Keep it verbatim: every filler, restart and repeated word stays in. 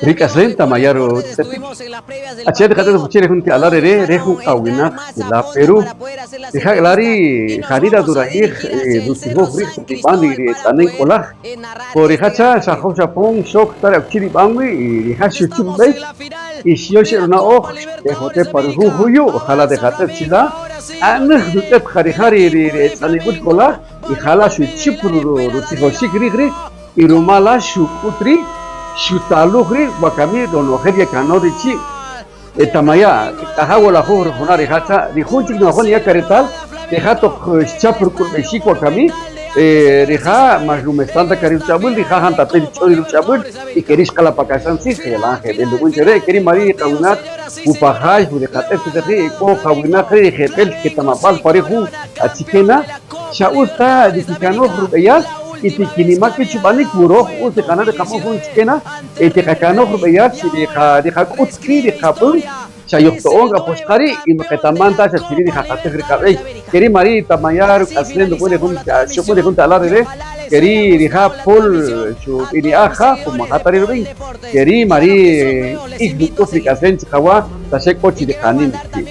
Ri k'aslen ta maya rutz'etik. Achi'el ri qatz'et juchi' re jun ti ala' re re, re jun qawinaq kila' Perú. Rija' kila' ri' janila durayij rutzijoj rij rukib'an ri etz'anem k'olaj. Ko rija' cha' xa jow xapon xok ta ri akuchi' rib'an wi y rija' xuchup b'ey y xyoxe' runa'oj, xtejote' pa ri jun juyu', jala' ri qatz'et chila'. Q'anäj rutz'et qa rija' ri etz'anem k'olaj y jala' xuchup rutzijoxik rij ri'. Y rumal la' xuk'ut ri', xutaluj ri' wakami ronojel yekanon ri chi'. E ta maya' k'aja' wolajuj rujuna' rija' cha' ri jun chik nu'ajon ya karetal, rija' toq xchap ruk'ulb'exik wakami. Rija' ma xrumesan ta kari ruch'ab'äl, rija' jantape' ri ch'o ri ruch'ab'äl. Y ke ri' xqala' pa kaxlan tzij jelan jeb'el rub'an che re'. Ke ri' ma ri' qawinaq, jupajay jun ri qatz'et ri' e k'o qawinaq ri' ri jeb'el ketamab'al pa ri jun achike na xa utz ta ri kikanoj rub'eyal y ti kinimak b'i chub'anik. Wuroq utz ri qana' ri qab'an jun chike na y ti qakanoj rub'eyal chi ri qak'ut ri' ri qab'an xa yojto'on k'a poxqa ri' y maqetaman ta xa chi ri' ri jaqatej ri qab'ey. Ke ri' ma ri' ta maya' ruk'aslen rub'an ri jun xub'an ri jun ta'lal rire. Ke ri' rija' Pol xub'ini'aj ja, po maja ta ri' rub'in. Ke ri' ma ri' q'ij ruk'ul ri k'aslen chiqawa' ta xe k'o chi ri qanim chi.